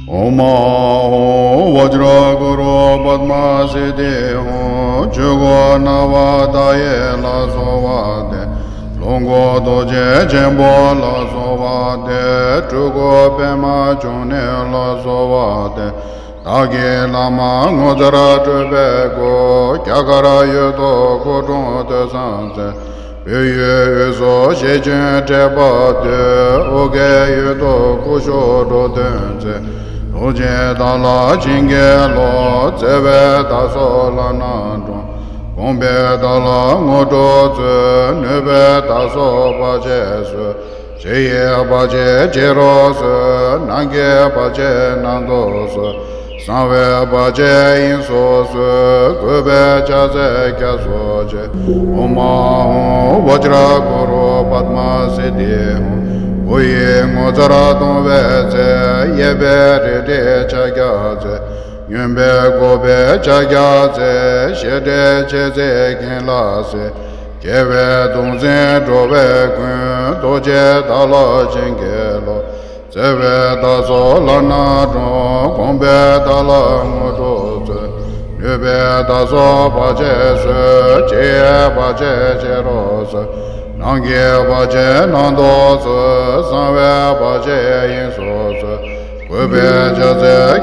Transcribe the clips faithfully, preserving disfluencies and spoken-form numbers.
ཨོཾ་ཨཱཿཧཱུྃ་བཛྲ་གུ་རུ་པདྨ་སིདྡྷི་ཧཱུྃ། ཆོས་སྐུ་སྣང་བ་མཐའ་ཡས་ལ་གསོལ་བ་འདེབས། ལོངས་སྐུ་རྡོ་རྗེ་ཆེན་པོ་ལ་གསོལ་བ་འདེབས། སྤྲུལ་སྐུ་པདྨ་འབྱུང་གནས་ལ་གསོལ་བ་འདེབས། བདག་གི་བླ་མ་ངོ་མཚར་སྤྲུལ་པའི་སྐུ། རྒྱ་གར་ཡུལ་དུ་སྐུ་འཁྲུངས་ཐོས་བསམ་མཛད། བོད་ཡུལ་དབུས་སུ་ཞེ་ཆེན་ཁྲི་པ་དུས། ཨོ་རྒྱན་ཡུལ་དུ་སྐུ་བཞུགས་འགྲོ་དོན་མཛད། རྡོ་རྗེ་བདག་ལ་བྱིན་གྱིས་རློབས། བརྩེ་བས་བདག་སོགས་ལག་ན་དྲོངས། དགོངས་པས་བདག་ལ་དངོས་གྲུབ་སྩོལ། ནུས་པས་བདག་སོགས་བར་ཆད་སོལ། ཞི་བའི་བར་ཆད་ཕྱི་རུ་སོལ། ནམ་མཁའི་བར་ཆད་ནང་དུ་སོལ། གསང་བའི་བར་ཆད་དབྱིངས་སུ་སོལ། གུས་པས་ཕྱག་འཚལ་སྐྱབས་སུ་མཆི། ཨོཾ་ཨཱཿཧཱུྃ་བཛྲ་གུ་རུ་པདྨ་སིདྡྷི་ཧཱུྃ། སྐུ་ཡི་ངོ་མཚར་མཐོང་བའི་ཚེ། གཡས་པས་རལ་གྲིའི་ཕྱག་རྒྱ་མཛད། གཡོན་པས་འགུགས་པའི་ཕྱག་རྒྱ་མཛད། ཞི་ཁྲོའི་མཆེ་གཙིགས་གྱེན་ལ་གཟིགས། དགེ་བའི་གདུང་འཛིན་འགྲོ་བའི་ཀུན། རྡོ་རྗེ་བདག་ལ་བྱིན་གྱིས་རློབས། བརྩེ་བས་བདག་སོགས་ལག་ན་དྲོངས། དགོངས་པས་བདག་ལ་དངོས་གྲུབ་སྩོལ། ནུས་པས་བདག་སོགས་བར་ཆད་སོལ། ཞི་བའི་བར་ཆད་ཕྱི་རུ་སོལ། ནམ་མཁའི་བར་ཆད་ནང་དུ་སོལ། གསང་བའི་བར་ཆད་དབྱིངས་སུ་སོལ། གུས་པས་ཕྱག་འཚལ་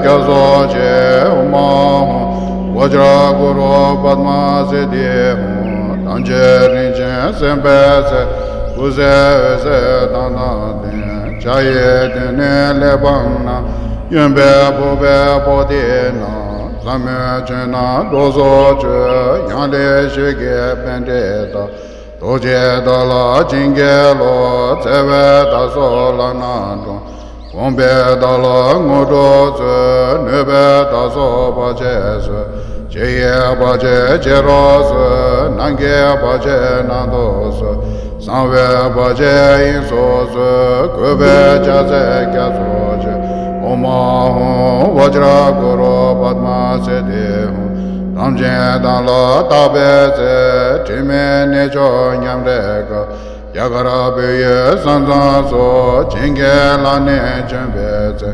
སྐྱབས་སུ་མཆི། ཨོཾ་ཨཱཿཧཱུྃ་བཛྲ་གུ་རུ་པདྨ་སིདྡྷི་ཧཱུྃ། དམ་ཆོས་རིན་ཆེན་གསན་པའི་ཚེ། སྐུ་ཚེ་འོད་གསལ་མདངས་དང་ལྡན། ཕྱག་གཡས་སྟེང་ནས་གླེགས་བམ་བསྣམས། གཡོན་པས་ཕུར་པའི་པོ་ཏི་བསྣམས། ཟབ་མོའི་ཆོས་རྣམས་སྒྲོག་སུ་ཆུད། ཡང་ལེ་ཤོད་ཀྱི་པཎྜི་ཏ། རྡོ་རྗེ་བདག་ལ་བྱིན་གྱིས་རློབས། བརྩེ་བས་བདག་སོགས་ལག་ན་དྲོངས། དགོངས་པས་བདག་ལ་དངོས་གྲུབ་སྩོལ། ནུས་པས་བདག་སོགས་བར་ཆད་སོལ། ཞི་བའི་བར་ཆད་ཕྱི་རུ་སོལ། ནམ་མཁའི་བར་ཆད་ནང་དུ་སོལ། གསང་བའི་བར་ཆད་དབྱིངས་སུ་སོལ། གུས་པས་ཕྱག་འཚལ་སྐྱབས་སུ་མཆི། ཨོཾ་ཨཱཿཧཱུྃ་བཛྲ་གུ་རུ་པདྨ་སིདྡྷི་ཧཱུྃ། དམ་ཅན་བདག་ལ་བཏགས་པའི་ཚེ། དྲི་མེད་གནས་མཆོག་ཉམས་རེ་དགའ། རྒྱ་གར་བོད་ཡུལ་ས་མཚམས་སུ། བྱིན་གྱིས་བརླབས་ནས་བྱོན་པའི་ཚེ།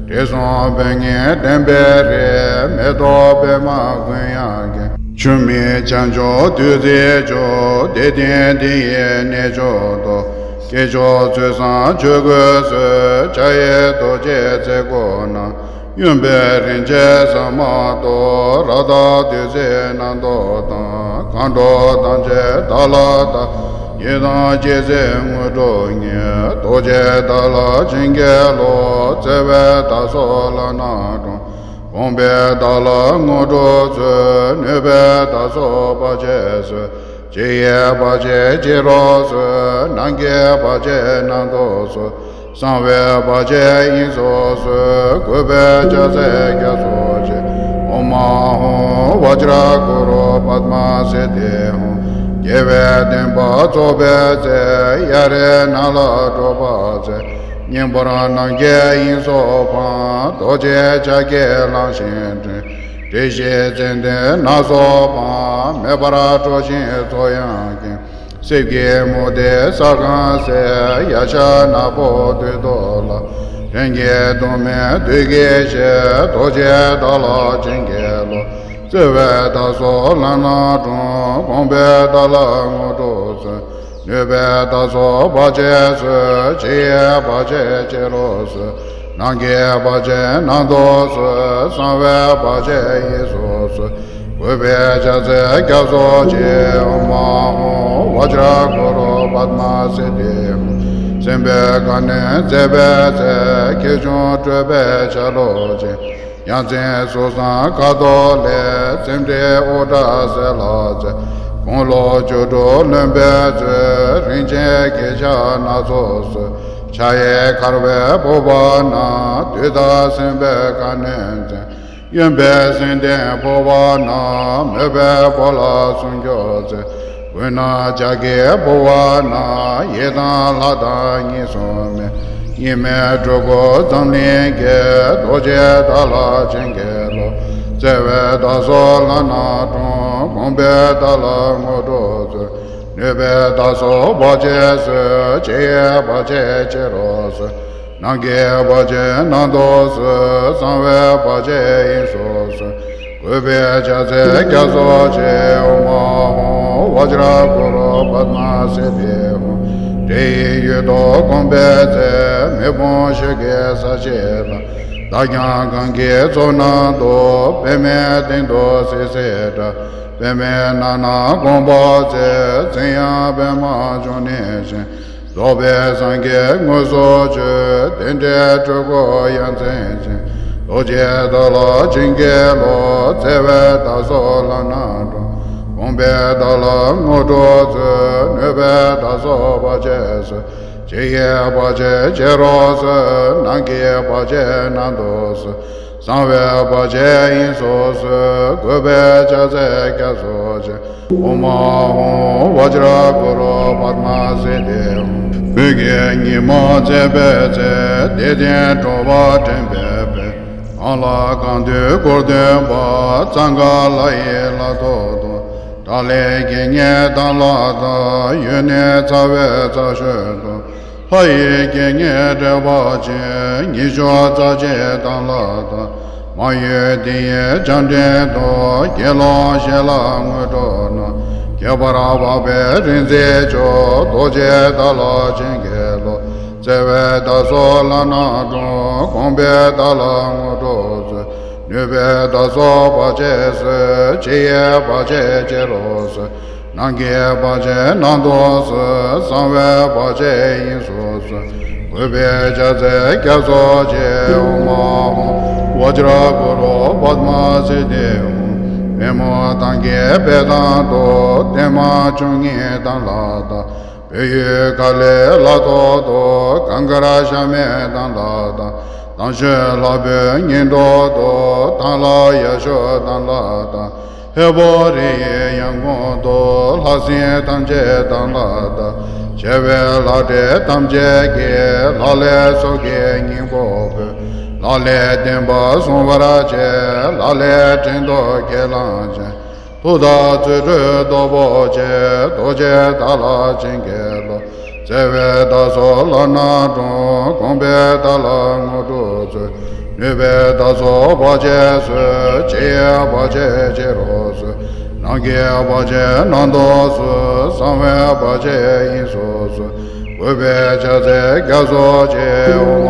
དྲི་བསུང་ཕོ་ཉའི་ལྡེམ་པའི་རི། མེ་ཏོག་པདྨ་ཀུན་ཡང་མཁྱེན། ཆུ་མིག་བྱང་ཕྱོགས་བདུད་རྩིའི་ཆུ། བདེ་ལྡན་འདི་ཡི་གནས་མཆོག་ཏུ། སྐྱེས་མཆོག་ཚུལ་བཟང་ཆོས་གོས་གསོལ། ཕྱག་གཡས་རྡོ་རྗེ་རྩེ་དགུ་བསྣམས། གཡོན་པས་རིན་ཆེན་ཟ་མ་ཏོག། རཀྟ་བདུད་རྩིའི་སྣ་ཐོག་དང་། མཁའ་འགྲོ་ཐམས་ཅད་བདག་ལ་བཏགས། ཡི་དམ་རྒྱལ་སྲས་དངོས་གྲུབ་བརྙེས། རྡོ་རྗེ་བདག་ལ་བྱིན་གྱིས་རློབས། བརྩེ་བས་བདག་སོགས་ལག་ན་དྲོངས། དགོངས་པས་བདག་ལ་དངོས་གྲུབ་སྩོལ། ནུས་པས་བདག་སོགས་བར་ཆད་སོལ། ཞི་བའི་བར་ཆད་ཕྱི་རུ་སོལ། ནམ་མཁའི་བར་ཆད་ནང་དུ་སོལ། གསང་བའི་བར་ཆད་དབྱིངས་སུ་སོལ། གུས་པས་ཕྱག་འཚལ་སྐྱབས་སུ་མཆི། ཨོཾ་ཨཱཿཧཱུྃ་བཛྲ་གུ་རུ་པདྨ་སིདྡྷི་ཧཱུྃ། རྒྱལ་བའི་བསྟན་པ་རྫོགས་པའི་ཚེ། གཡའ་རིའི་ནང་ལ་འགྲོ་བ་མཛད། སྙིང་པོར་ནམ་མཁའི་དབྱིངས་སུ་འཕངས། རྡོ་རྗེ་ཕྱག་རྒྱས་གླང་ཆེན་འདྲེན། དྲི་ཞིམ་ཙན་དན་སྣ་ཚོགས་སྤངས། མེ་འབར་འཁྲུགས་ཤིང་མཚོ་ཡང་བརྒྱན། སྲིབ་ཀྱི་མུ་ཏིག་ས་གང་གསལ། གཡའ་ཤ་ནག་པོ་བདུད་དུ་བརླག། གཞན་གྱིས་བཏུལ་མིན་བདུད་ཀྱི་གཤེད། རྡོ་རྗེ་བདག་ལ་བྱིན་གྱིས་རློབས། བརྩེ་བས་བདག་སོགས་ལག་ན་དྲོངས། དགོངས་པས་བདག་ལ་དངོས་གྲུབ་སྩོལ། ནུས་པས་བདག་སོགས་བར་ཆད་སོལ། ཞི་བའི་བར་ཆད་ཕྱི་རུ་སོལ། ནམ་མཁའི་བར་ཆད་ནང་དུ་སོལ། གསང་བའི་བར་ཆད་དབྱིངས་སུ་སོལ། གུས་པས་ཕྱག་འཚལ་སྐྱབས་སུ་མཆི། ཨོཾ་ཨཱཿཧཱུྃ་བཛྲ་གུ་རུ་པདྨ་སིདྡྷི་ཧཱུྃ། སེམས་དཔའི་ཁ་གནོན་མཛད་པའི་ཚེ། ཁྱེའུ་ཆུང་ཁྲོས་པའི་ཆ་ལུགས་ཅན། ཡ་མཚན་གཟུགས་བཟང་ཁ་དོག་ལེགས། སེམས་ཁྲལ་དབུ་སྐྲ་གསལ་ལ་མཛེས། དགུང་ལོ་བཅུ་དྲུག་ལོན་པའི་ཚེ། རིན་ཆེན་གྱི་ཆས་སྣ་ཚོགས་གསོལ། ཕྱག་གཡས་འཁར་བའི་ཕུར་པ་བསྣམས། བདུད་དང་སེམས་དཔའི་ཁ་གནོན་མཛད། གཡོན་པས་སེང་ལྡེང་ཕུར་པ་བསྣམས། མོས་པའི་འཁོར་ལ་སྲུང་སྐྱོབ་མཛད། མགུལ་ན་ལྕགས་ཀྱི་པུས་པ་བསྣམས། ཡི་དམ་ལྷ་དང་གཉིས་སུ་མེད། གཉིས་མེད་སྤྲུལ་སྐུ་འཛམ་གླིང་རྒྱས། རྡོ་རྗེ་བདག་ལ་བྱིན་གྱིས་རློབས། བརྩེ་བས་བདག་སོགས་ལག་ན་དྲོངས། དགོངས་པས་བདག་ལ་དངོས་གྲུབ་སྩོལ། ནུས་པས་བདག་སོགས་བར་ཆད་སོལ། ཞི་བའི་བར་ཆད་ཕྱི་རུ་སོལ། ནམ་མཁའི་བར་ཆད་རྣམ་རྟོག་སོལ། གསང་བའི་བར་ཆད་དབྱིངས་སུ་སོལ། གུས་པས་ཕྱག་འཚལ་སྐྱབས་སུ་མཆི། ཨོཾ་ཨཱཿཧཱུྃ་བཛྲ་གུ་རུ་པདྨ་སིདྡྷི་ཧཱུྃ། འདྲེ་ཡི་ཡུལ་དུ་དགོངས་པའི་ཚེ། མེ་དཔུང་ཤོད་ཀྱི་ས་གཞི་ལ། བདག་ཀྱང་གང་གི་ཚོགས་རྣམས་བསྡུས། པདྨའི་སྟེང་དུ་སིལ་སིལ་བཀྲ། པདྨའི་ནང་ན་དགོངས་པ་མཛོད། མཚན་ཡང་པདྨ་འབྱུང་གནས་ཤིང་། རྫོགས་པའི་སངས་རྒྱས་དངོས་སུ་བྱོན། རྟེན་འབྲེལ་སྤྲུལ་སྐུ་ཡ་མཚན་ཅན། རྡོ་རྗེ་དག་ལ་བྱིན་གྱིས་རློབས། བརྩེ་བས་བདག་སོགས་ལག་ན་དྲངས། དགོངས་པས་བདག་ལ་དངོས་གྲུབ་སྩོལ། ནུས་པས་བདག་སོགས་བར་ཆད་སོལ། ཕྱི་ཡི་བར་ཆད་ཕྱི་རུ་སོལ། ནང་གི་བར་ཆད་ནང་དུ་སོལ། གསང་བའི་བར་ཆད་དབྱིངས་སུ་སོལ། གུས་པས་ཕྱག་འཚལ་སྐྱབས་སུ་མཆི། ཨོཾ་ཨཱཿཧཱུྃ་བཛྲ་གུ་རུ་པདྨ་སིདྡྷི་ཧཱུྃ། བོད་ཀྱི་ཉི་མ་མཛད་པའི་ཚེ། དད་ལྡན་འགྲོ་བ་འདྲེན་པའི་དཔལ། གང་ལ་གང་འདུལ་འཁོར་སྟོན་པ། གཙང་ཁ་ལྷ་ཡི་ལྷ་ཐོག་ཏུ། དགྲ་ལྷའི་དགེ་བསྙེན་དང་ལྷ་དང་། ཡུལ་ནི་ཚ་བའི་ཚ་ཤོད་དུ། ལྷ་ཡི་དགེ་བསྙེན་བསྐྲད་པ་ཅན། ཉི་ཤུ་རྩ་གཅིག་དང་ལྷ་དང་། མ་ཡུལ་འདི་ཡི་བྱང་འདྲེན་དུ། དགེ་སློང་ཞིང་ལྷ་དངོས་གྲུབ་ན། ཁྱད་པར་འཕགས་པའི་རིག་འཛིན་མཆོག་རྡོ་རྗེ་བདག་ལ་བྱིན་གྱིས་རློབས། བརྩེ་བས་བདག་སོགས་ལག་ན་དྲངས། དགོངས་པས་བདག་ལ་དངོས་གྲུབ་སྩོལ། ནུས་པས་བདག་སོགས་བར་ཆད་སོལ། ཕྱི་ཡི་བར་ཆད་ཕྱི་རུ་སོལ། ནང་གི་བར་ཆད་ནང་དུ་སོལ། གསང་བའི་བར་ཆད་དབྱིངས་སུ་སོལ། གུས་པས་ཕྱག་འཚལ་སྐྱབས་སུ་མཆི། ཨོཾ་ཨཱཿཧཱུྃ་བཛྲ་གུ་རུ་པདྨ་སིདྡྷི་ཧཱུྃ། པདྨོ་ཏང་གི་དཔལ་ཐང་དུ། བརྟན་མ་བཅུ་གཉིས་དང་ལྷ་དང་། བོད་ཡུལ་ཀ་ལའི་ལྷ་ཐོག་ཏུ། གངས་དཀར་ཤ་མེད་དང་ལྷ་དང་། དང་ཞོལ་ལྷ་བུའི་སྙིང་ཁྲོད་དུ། ཐང་ལྷ་ཡ་ཤོ་དང་ལྷ་དང་། ཧས་པོ་རི་ཡི་ཡང་གོང་དུ། ལྷ་སྲིན་ཐམས་ཅད་དང་ལྷ་དང་། བྱེ་བའི་ལྷ་འདྲེ་ཐམས་ཅད་ཀྱིས། ལ་ལས་སྲོག་གི་སྙིང་པོ་ཕུལ། ལ་ལས་བདེན་པ་བཟུང་བར་བྱེད། ལ་ལས་བྲན་དུ་ཁས་བླངས་ཅིང་། མཐུ་དང་རྫུ་འཕྲུལ་སྟོབས་པོ་ཆེ། རྡོ་རྗེ་བདག་ལ་བྱིན་གྱིས་རློབས། བརྩེ་བས་བདག་སོགས་ལག་ན་དྲངས། དགོངས་པས་བདག་ལ་དངོས་གྲུབ་སྩོལ། ནུས་པས་བདག་སོགས་བར་ཆད་སོལ། ཕྱི་ཡི་བར་ཆད་ཕྱི་རུ་སོལ། ནང་གི་བར་ཆད་ནང་དུ་སོལ། གསང་བའི་བར་ཆད་དབྱིངས་སུ་སོལ། གུས་པས་ཕྱག་འཚལ་སྐྱབས་སུ་མཆི། ཨོཾ་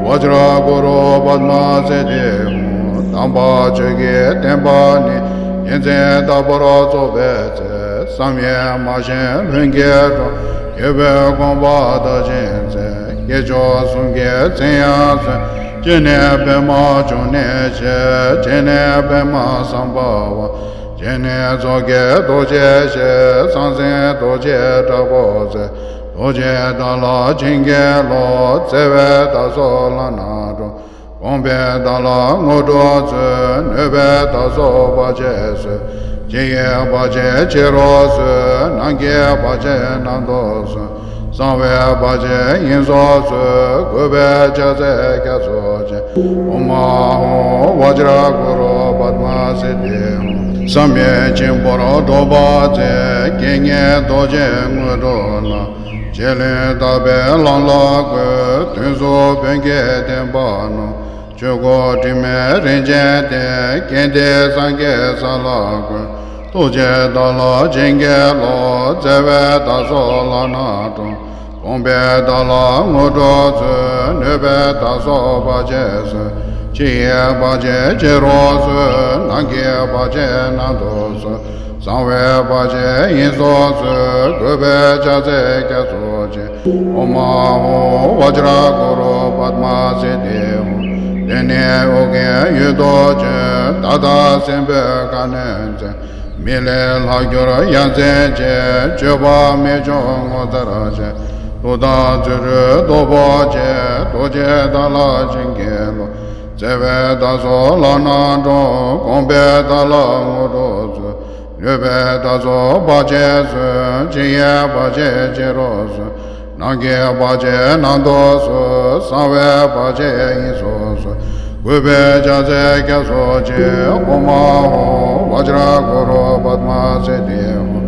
ཨཱཿཧཱུྃ་བཛྲ་གུ་རུ་པདྨ་སིདྡྷི་ཧཱུྃ། དམ་པ་ཆོས་ཀྱི་བསྟན་པ་ནི། ཉིན་མཚན་རྟག་པར་རྫོགས་པའི་ཚེ། བསམ་ཡས་མ་བཞེངས་ལྷུན་གྱིས་གྲུབ། རྒྱལ་པོའི་དགོངས་པ་མཐར་ཕྱིན་མཛད། དཀོན་མཆོག་གསུམ་གྱི་མཚན་ཡང་གསོལ། སྤྱན་ནི་པདྨ་འབྱུང་གནས་ཞེས། བྱད་ནི་པདྨ་སམ་བྷ་ཝ། རྒྱན་ནི་མཚོ་སྐྱེས་རྡོ་རྗེ་ཞེས། གསང་མཚན་རྡོ་རྗེ་དྲག་པོ་རྩལ། རྡོ་རྗེ་བདག་ལ་བྱིན་གྱིས་རློབས། བརྩེ་བས་བདག་སོགས་ལག་ན་དྲངས། དགོངས་པས་བདག་ལ་དངོས་གྲུབ་སྩོལ། ནུས་པས་བདག་སོགས་བར་ཆད་སོལ། ཕྱི་ཡི་བར་ཆད་ཕྱི་རུ་སོལ། ནང་གི་བར་ཆད་ནང་དུ་སོལ། གསང་བའི་བར་ཆད་དབྱིངས་སུ་སོལ། གུས་པས་ཕྱག་འཚལ་སྐྱབས་སུ་མཆི། ཨོཾ་ཨཱཿཧཱུྃ་བཛྲ་གུ་རུ་པདྨ་སིདྡྷི་ཧཱུྃ། བསམ་ཡས་མཆིམས་ཕུར་སྒྲོག་པ་མཛད། དགེ་བསྙེན་རྡོ་རྗེ་དངོས་གྲུབ་ན། རྗེ་བློན་བརྟག་པའི་ལམ་ལ་བཀོད། དོན་གཟུགས་བོན་གྱི་བསྟན་པ་རྣམས། ཆོས་སྐུ་དྲི་མེད་རིན་ཆེན་གཏེར། རྒྱན་འདི་སངས་རྒྱས་ས་ལ་བཀོད། ཐུགས་རྗེས་བདག་ལ་བྱིན་གྱིས་རློབས། བརྩེ་བས་བདག་སོགས་ལག་ན་དྲངས། དགོངས་པས་བདག་ལ་དངོས་གྲུབ་སྩོལ། ནུས་པས་བདག་སོགས་བར་ཆད་སོལ། ཕྱི་ཡི་བར་ཆད་ཕྱི་རུ་སོལ། ནང་གི་བར་ཆད་ནང་དུ་སོལ། གསང་བའི་བར་ཆད་དབྱིངས་སུ་སོལ། གུས་པས་ཕྱག་འཚལ་སྐྱབས་སུ་མཆི། ཨོཾ་ཨཱཿཧཱུྃ་བཛྲ་གུ་རུ་པདྨ་སིདྡྷི་ཧཱུྃ། དེ་ནས་ཨོ་རྒྱན་ཡུལ་དུ་བྱོན། ད་ལྟ་སྲིན་པོའི་ཁ་གནོན་མཛད། མི་ལས་ལྷག་གྱུར་ཡ་མཚན་ཅན། སྤྱོད་པ་རྨད་བྱུང་ངོ་མཚར་ཆེ། མཐུ་དང་རྫུ་འཕྲུལ་སྟོབས་པོ་ཆེ། རྡོ་རྗེ་བདག་ལ་བྱིན་གྱིས་རློབས། བརྩེ་བས་བདག་སོགས་ལག་ན་དྲངས། དགོངས་པས་བདག་ལ་དངོས་གྲུབ་སྩོལ། ནུས་པས་བདག་སོགས་བར་ཆད་སོལ། ཕྱི་ཡི་བར་ཆད་ཕྱི་རུ་སོལ། ནང་གི་བར་ཆད་ནང་དུ་སོལ། གསང་བའི་བར་ཆད་དབྱིངས་སུ་སོལ། གུས་པས་ཕྱག་འཚལ་སྐྱབས་སུ་མཆི། ཨོཾ་ཨཱཿཧཱུྃ་བཛྲ་གུ་རུ་པདྨ་སིདྡྷི་ཧཱུྃ།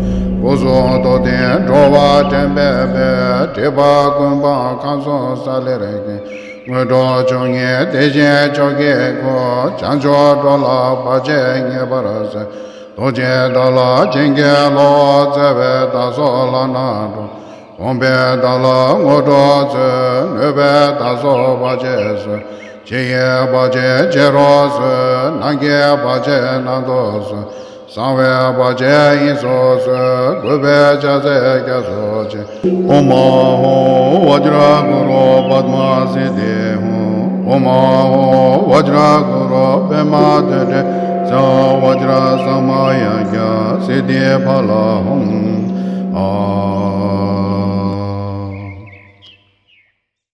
སྐུ་གསུང་ཐུགས་ལྡན་འགྲོ་བ་འདྲེན་པའི་དཔལ། སྒྲིབ་པ་ཀུན་སྤངས་ཁམས་གསུམ་ས་ལེར་མཁྱེན། དངོས་གྲུབ་བཅུ་གཉིས་དེ་བཞིན་མཆོག་གི་སྐུ། བྱང་ཆུབ་འགྲོ་ལ་བར་ཆད་ངེས་པར་སེལ། ཐུགས་རྗེའི་བདག་བླ་བྱིན་གྱིས་རློབས། བརྩེ་བའི་བདག་སོགས་ལག་ན་འགྲོ། དགོངས་པའི་བདག་བླ་དངོས་གྲུབ་སྩོལ། ནུས་པའི་བདག་སོགས་བར་ཆད་སོལ། ཕྱི་ཡི་བར་ཆད་ཕྱི་རུ་སོལ། ནང་གི་བར་ཆད་ནང་དུ་སོལ། གསང་བའི་བར་ཆད་དབྱིངས་སུ་སོལ། གུས་པས་ཕྱག་འཚལ་སྐྱབས་སུ་མཆི། ཨོཾ་ཨཱཿཧཱུྃ་བཛྲ་གུ་རུ་པདྨ་སིདྡྷི་ཧཱུྃ། ཨོཾ་ཨཱཿཧཱུྃ་བཛྲ་གུ་རུ་པདྨ་ཏྲྱ་ཛྙཱ་བཛྲ་ས་མ་ཡཱ་ཛྙཱ་སིདྡྷི་ཕ་ལ་ཧཱུྃ། ཨཱཿཧཱུྃ།